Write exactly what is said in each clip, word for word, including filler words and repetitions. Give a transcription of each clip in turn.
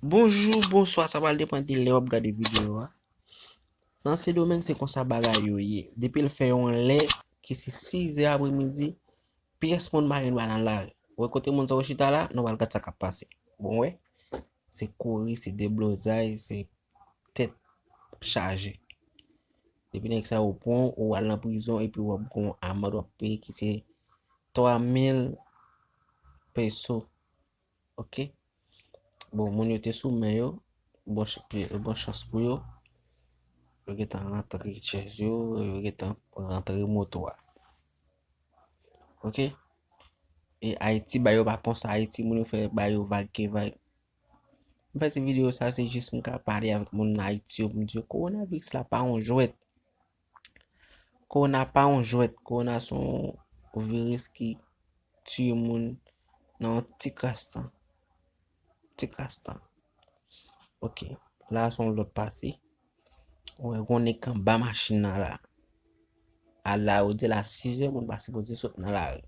Bonjou, bonswa, sa pral depann de lè w ap gade videyo a. Nan Sendomeng, se konsa bagay yo ye. Depi l fè yon lè, ki se sizè apremidi, pyès moun pa gen dwa nan lari. Ou wè kote moun sa yo chita la, nou pral gad sa k ap pase. Bon, wè, se kouri, se deblozay, se tèt chaje. Depi nèg sa yo pran w, ou al nan prizon, epi w ap gen yon amann w ap peye ki se twa mil peso. Ok? Bon, moun yo te sou men yo, bon, ch- pi- bon chans pou yo. Yo gentan rantre chèz yo, yo gentan rantre moto a. Ok? E Ayiti, ba yo pa konsa, Ayiti, moun yo fè ba yo vag ke vag. M fè ti videyo sa, se jis m ka pale avèk moun Ayiti yo, pou m di yo, kowonaviris la pa yon jwèt. Kowona pa yon jwèt. Kowona se yon viris ki tiye moun nan yon ti kras tan. Ti kras tan. Ok. La se yon lòt pati. Ou wè, gon nèg k anba machin nan la. A la, ou di la sizè, moun pa sipoze sot nan lari.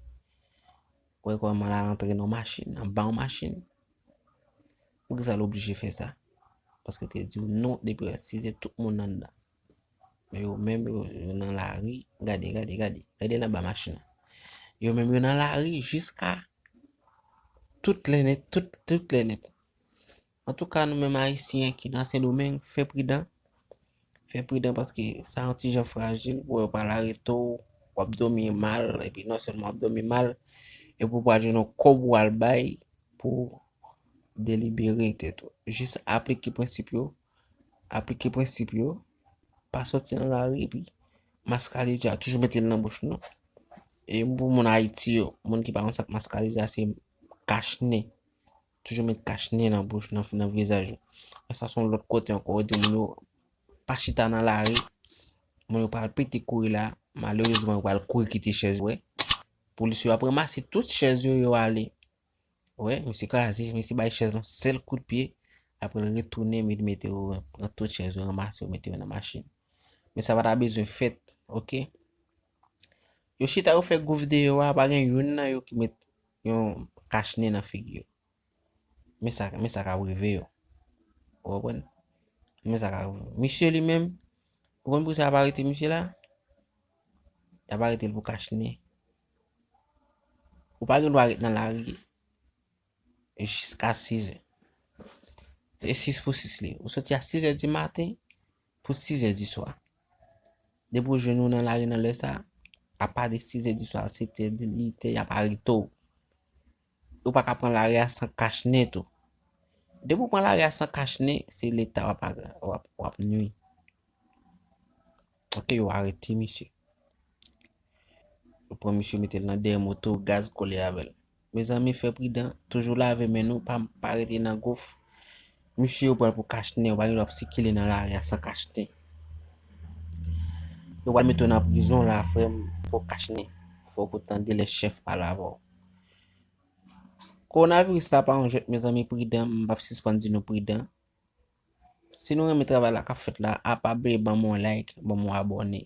Ou wè kòman l al antre nan machin, anba yon machin. Poukisa l oblije fè sa? Paske te di w non, depi wè sizè, tout moun anndan. Men yo menm, yo, yo nan lari. Gade, gade, gade. Gade l anba machin nan. Yo menm, yo nan lari jiska tout lè nèt, tout, tout lè nèt. Antouka, nou menm Ayisyen ki nan Sendomeng, fè pridan. Fè pridan paske sa yon ti jan frajil, pou yo pral arete w, w ap dòmi mal, epi non sèlman w ap dòmi mal, epi w pral jwenn yon kòb ou al bay pou delibere tèt ou. Jis aplike prensip yo, aplike prensip yo, pa soti nan lari, epi maskadija, toujou mete l nan bouch nou. E pou moun Ayiti yo, moun ki pa konn sa k maskadija, se kachnen. Toujou met kachnen nan bouch, nan, nan vizaj ou. Men sa se yon lòt kote ankò, ou di moun yo pa chita nan lari, moun yo pral pete kouri la, malerezman yo pral kouri kite chèz yo, wè. Polis yo ap ranmase tout chèz yo, yo ale. Wè, misye kraze, misye bay chèz lan sèl kout pye, apre l retounen, li mete yo, pran tout chèz yo, ranmase yo, mete yo nan machin. Men sa pa ta bezwen fèt, ok? Yo chita, yo fè gwo videyo a, pa gen youn nan yo ki met yon kachnen nan figi yo. Men sa, men sa k ap rive yo. Ou konprann? Men sa k ap rive yo. Misye li menm, ou konn poukisa y ap arete misye la? Y ap arete l pou kachnen. Ou pa gen dwa ret nan lari jiska sizè. Se sis pou sis li ye. Ou soti a sizè di maten pou sizè di swa. Depi w jwenn ou nan lari nan lè sa, apa de sizè di swa, setè di, itè, y ap arete w. Ou pa ka pran lari a san kachnen tou. Depi w pran lari a san kachnen, se Leta w ap, w ap, w ap nwi. Ok, yo arete misye. Yo pran misye, mete l nan dèyè moto, gaz kole avè l. Mezanmi, fè pridan, toujou lave men nou, pa, pa rete nan gof. Misye yo pran l pou kachnen, ou pa gen dwa ap sikile nan lari a san kachnen. Yo pral mete w nan prizon la, frè m, pou kachnen. Fòk ou tande lè chèf pale avè w. Kowonaviris la pa yon jwèt, mezanmi, pridan, m p ap sispann di nou pridan. Si nou renmen travay la k ap fèt la, apa bliye ban m yon like, ban m yon abòne.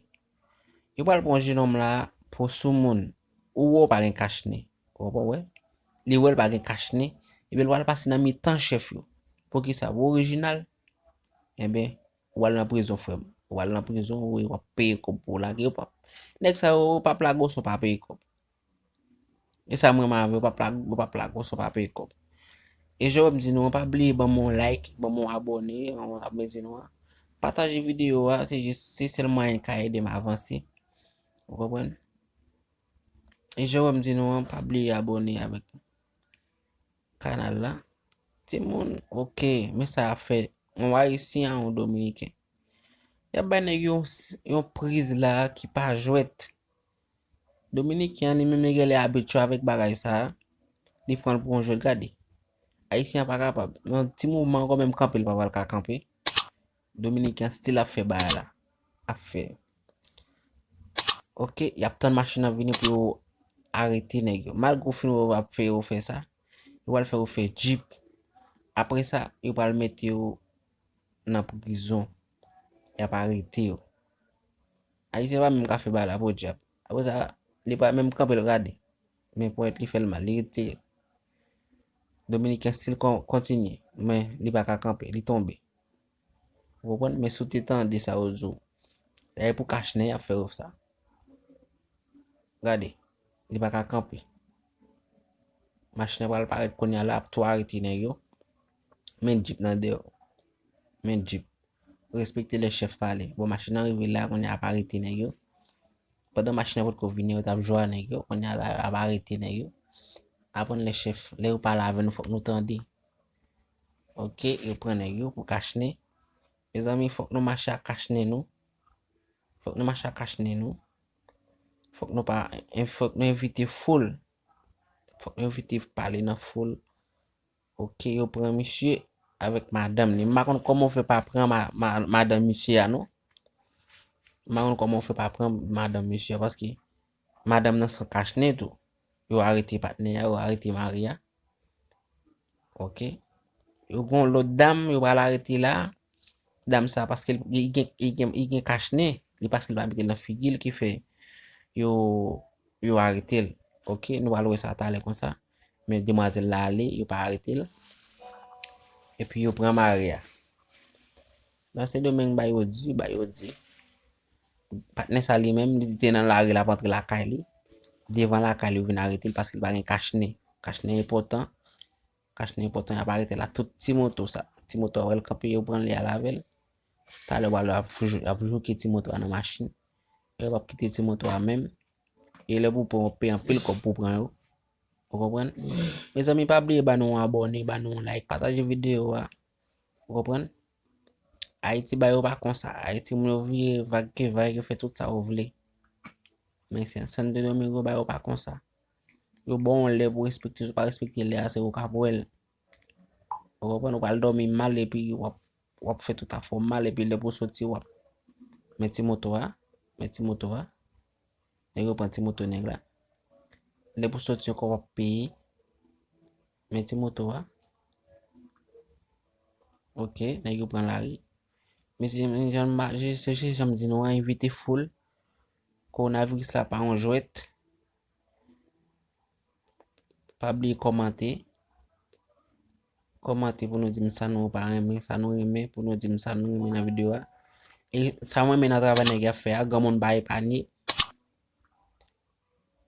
Yo pral pran jennonm la pou soumoun. Ou wè w pa gen kachnen. Ou konprann, wè? Li wè l pa gen kachnen. Epi l pral pase nan mitan chèf yo. Poukisa? Pou orijinal. Enben, ou al nan prizon, frè m. Ou al nan prizon, ou, w ap peye kòb pou w lage. Yo p ap, nèg sa yo, yo p ap lage w san w pa peye kòb. E sa m renmen avè yo, yo p ap lage, yo p ap lage w san w pa peye kòb. E jan w wè m di nou an, pa bliye ban m yon like, ban m yon abòne, jan w ap di nou an. Pataje videyo a, se jis, se sèl mwayen k ka ede m avanse. Ou konprann? E jan w wè m di nou an, pa bliye abòne avèk kanal la. Timoun, ok, men sa y ap fè yon Ayisyen a yon Dominiken. Y ap bay nèg yo yon s-, yon priz la ki pa jwèt. Dominiken an, li menm, li genlè abitye avèk bagay sa a. Li pran l pou yon jwèt, gade. Ayisyen an pa kapab. Nan ti mouvman ankò, menm kanpe, li pa pral ka kanpe. Dominiken an still ap fè bagay la. Ap fè. Ok, y ap tann machin nan vini pou yo arete nèg yo. Malgre w fin wè yo ap fè yo fè sa, yo pral fè yo fè djip. Apre sa, yo pral mete yo nan prizon. Y ap arete yo. Ayisyen pa menm ka fè bagay la, podyab. Apre sa, li pa menm kanpe l gade. Men ponyèt li fè l mal, li retire l. Dominiken still kontinye, men li pa ka kanpe, li tonbe. Ou konprann? Men si w te tande sa yo di w, e pou kachnen y ap fè yo sa. Gade, li pa ka kanpe. Machin nan pral parèt kounye a la, ap tou arete nèg yo. Men jip nan dèyè. Men jip. Respekte lè chèf pale. Bon, machin nan rive la, kounye a ap arete nèg yo. Pandan machin nan potko vini, yo t ap jwe a nèg yo. Kounye a la, ap arete nèg yo. Aprann lè chèf, lè yo pale avè nou, fòk nou tande. Oke, yo pran nèg yo pou kachnen. Mezanmi, fòk nou mache ak kachnen nou. Fòk nou mache ak kachnen nou. Fòk nou pa, fòk nou evite foul. Fòk nou evite pale nan foul. Oke, yo pran misye avèk madanm li. M pa konn kòman w fè pa pran ma, ma, madanm misye a, non. M pa konn kòman w fè pa pran madanm misye a, paske madanm nan san kachnen tou. Yo arete patnè a, yo arete mari a. Oke. Yo gon lòt dam, yo pral arete la. Dam sa, paske li gen, li gen, li gen kachnen, li paske li pa mete l nan figi l ki fè yo, yo arete l. Oke, nou pral wè sa talè konsa. Men demwazèl la ale, yo pa arete l. Epi yo pran mari a. Nan Sendomeng, ba yo di, ba yo di. Patnè sa li menm, li te nan lari, l ap antre lakay li. Devan lakay li, yo vin arete l paske li pa gen kachnen. Kachnen enpòtan. Kachnen enpòtan, y ap arete la. Tout ti moto sa. Ti moto a wè l kanpe, yo pran l, y al avè l. Talè w al ap jou-, ap jouke ti moto a nan machin. Yo p ap kite ti moto a menm. E lè pou pran, w ap peye anpil kòb pou pran yo. Ou konprann? Mezanmi, pa bliye ba nou yon abòne, ba nou yon like, pataje videyo a. Ou konprann? Ayiti ba yo pa konsa. Ayiti moun yo vire vag ke vag, yo fè tout sa yo vle. Men Sen-, Santo Domingo ba yo pa konsa. Yo ba w yon lè pou respekte, si w pa respekte lè a, se ou k ap wè l. Ou konprann? Ou pral dòmi mal epi w ap, w ap fè tout afè w mal epi lè pou w soti w ap. Men ti moto a, men ti moto a. Nèg yo pran ti moto nèg la. Lè pou soti ankò w ap peye. Men ti moto a. Oke, nèg yo pran lari. Men se jan m, jan m, se, se jan m di nou an, evite foul. Kowonaviris la pa yon jwèt. Pa bliye kòmante. Kòmante pou nou di m sa nou pa renmen, sa nou renmen, pou nou di m sa nou renmen nan videyo a. E sa mwen renmen nan travay nèg y ap fè a, granmoun pa epanye.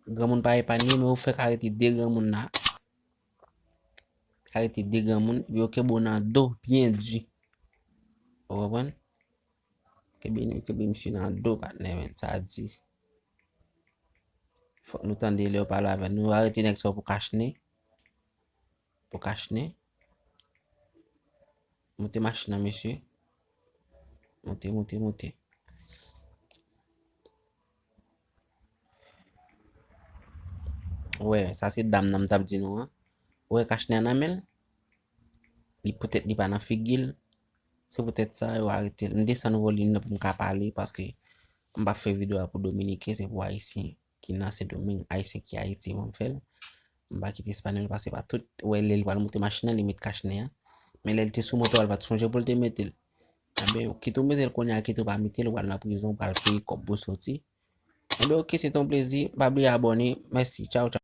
Granmoun pa epanye, men ou fèk arete de granmoun la. Arete de granmoun, epi yo kenbe w nan do, byen di. Ou konprann? Kenbe, kenbe misye nan do, patnè, men, sa di. Fòk nou tande lè yo pale avè nou. Yo arete nèg sa yo pou kachnen. Pou kachnen. Moute machin nan, mesye. Moute, moute, moute. Wè, sa se dam nan m t ap di nou an. Wè kachnen an nan men l. Li poutèt li pa nan figi l. Se poutèt sa yo arete l. M desann volim nan pou m ka pale paske m p ap fè videyo a pou Dominiken, se pou Ayisyen ki nan Sendomeng, Ayisyen ki Ayiti pou m fè l. M pa kite Espanyòl pase pa tout. Wè lè l pral moute machin nan, li met kachnen an. Men lè l te sou moto a, l pa t sonje pou l te mete l. Enben, kit ou mete l kounye a, kit ou pa mete l, ou pral nan prizon, ou pral peye kòb pou soti. Enben, oke, se te yon plezi. Pa bliye abòne. Mèsi. Tchaw, tchaw.